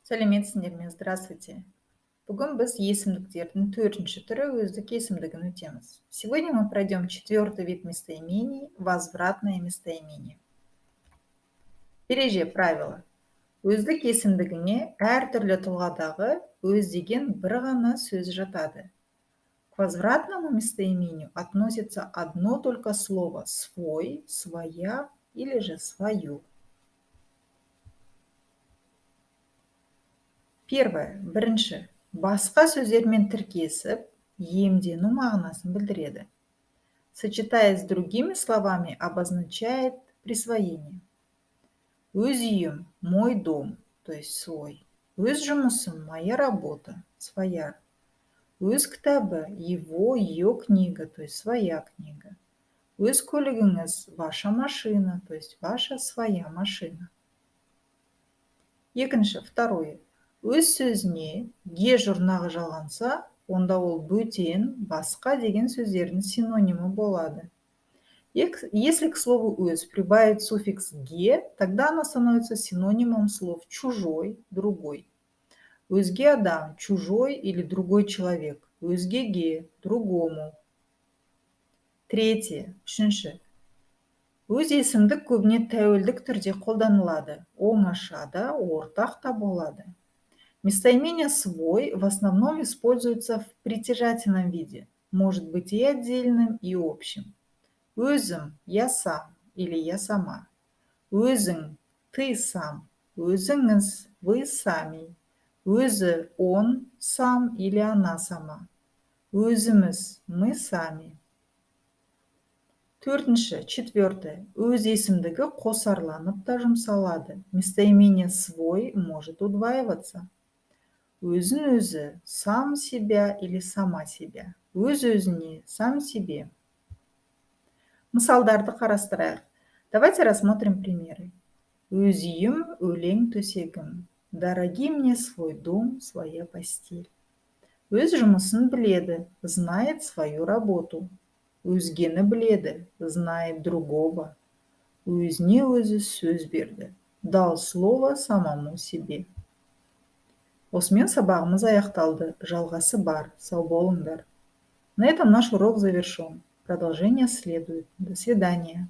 Сәлеметсіңдер ме? Здравствуйте! Бүгін біз есімдіктердің төртінші түрі, өздік есімдігін өтеміз. Сегодня мы пройдем четвертый вид местоимений – возвратное местоимение. Ереже, правило. Өздік есімдігіне әртүрлі тұлғадағы өз деген бір ғана сөз жатады. К возвратному местоимению относится одно только слово свой, своя или же свою. Первое, бірінші, басқа сөздермен тіркесіп, иемдену мағынасын білдіреді. Сочетаясь с другими словами, обозначает присвоение. Өз үйім – мой дом, то есть свой. Өз жұмысым – моя работа, своя. Өз кітабы – его, ее книга, то есть своя книга. Өз көлігіңіз – ваша машина, то есть ваша, своя машина. Екінші, второе. Өз сөзіне ге жұрнағы жалғанса, онда ол бөтен, басқа деген сөздердің синонимі болады. Если к слову өз прибавить суффикс ге, тогда оно становится синонимом слов чужой, другой. Өзге адам – чужой или другой человек, өзгеге – другому. Третье, үшінші. Өз есімдік көбіне тәуелдік түрде қолданылады, оңаша да, ортақ та болады. Местоимение свой в основном используется в притяжательном виде, может быть и отдельным, и общим. Өзім – я сам или я сама. Өзің – ты сам. Өзіңіз – вы сами. Өзі – он сам или она сама. Өзіміз – мы сами. Төртінші, четвертое. Өз есімдігі қосарланып та жұмсалады. Местоимение свой может удваиваться. Өзін өзі – сам себя или сама себя. Өз өзіне – сам себе. Мысалдарды қарастырайық. Давайте рассмотрим примеры. Өз үйім – өлең төсегім. Дороги мне свой дом, своя постель. Өз жұмысын біледі, знает свою работу. Өзгені біледі, знает другого. Өзіне өзі сөз берді, дал слово самому себе. Осымен сабағымыз аяқталды. Жалғасы бар. Сау болыңдар. На этом наш урок завершен. Продолжение следует. До свидания.